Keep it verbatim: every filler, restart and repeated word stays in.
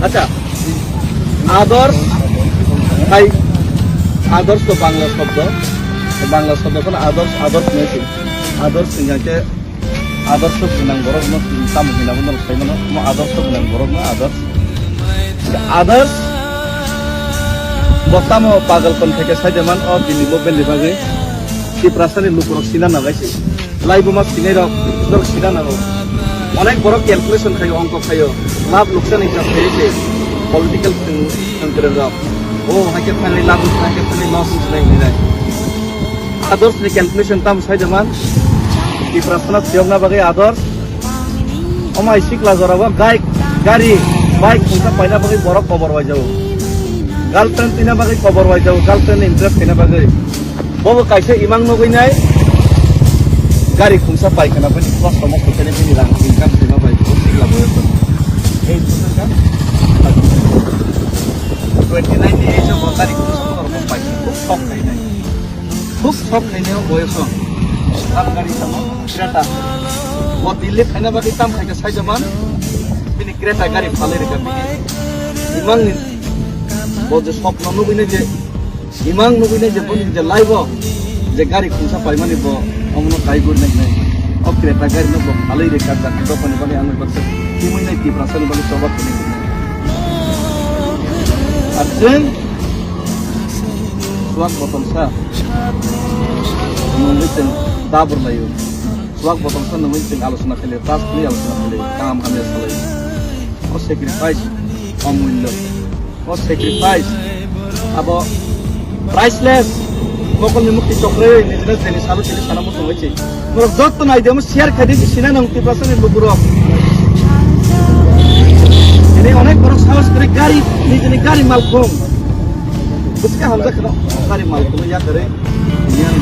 Acha, others, hai, others to Bangla shobdo, Bangla shobdo kono others, others hinwi se, others hinga khe, others to gwnang borok no tamo hina bono sai mano, mo others to gwnang borok no others, others, bo tamo pagal kon theke sai de man, o bini bo belai bagwi, Tiprasa ni lukurok sina na bai se. Laibuma sinai rok, norok sina nango. Onek borok calculation khayo, ongkho khayo. Lab luksan hingka khayo se political thwng, thwngkwrwng rok. O, haikhe thani lab, haikhe thani loss wngsinai hinai. Others ni calculation tam sai jaman. Tiprasa na siyok na bagwi others. Omai sikla jora bo gai, gari, bike khungsa paina bagwi borok kobor wai jago. Girlfriend tina bagwi kobor wai jago, girlfriend ni interest tina bagwi. Bobo kaisa imang nugwi nai, gari khungsa paikha na bini kosto mosto khe bini rang income sima bai bo sikla boyos o. Ei busa ka twenty nine ni age o bo gari khungsa motor bo paikha, khub sok khainai. Khub sok khainai o boyos o. Tam gari tamo Creta. Bo Delhi phaina bagwi tam khaikha sai jaman. Bini Creta gari phalwi rwkha bini. Imang ni bo je sokno nugwi nai je Imang nugwi nai je boni je life o je gari khungsa paimani bo omono kai guri nai nai. O Creta gari no bo phalwi rwkha jati dopani bagwi ang bai baksa himwi nai Tiprasa ni bagwi choba khainai. Ar chwng chuak botol sa nungwi chwng dabur laio. Chuak botol sa nungwi chwng alochona khailai, tas khlai alochona khailai, kaham hamya salai. O sacrifice, o mullo. O sacrifice abo priceless. Mokolni mukti chokre nijina jeni salo sini sana muchung oi chi. Norok jotto nai de mo share khai de sina nang Tiprasa ni lukurok. Ini onek borok sahos kore gari, nijini gari malkhung. Buska hamja khno gari malkhung ya kare. Ini ang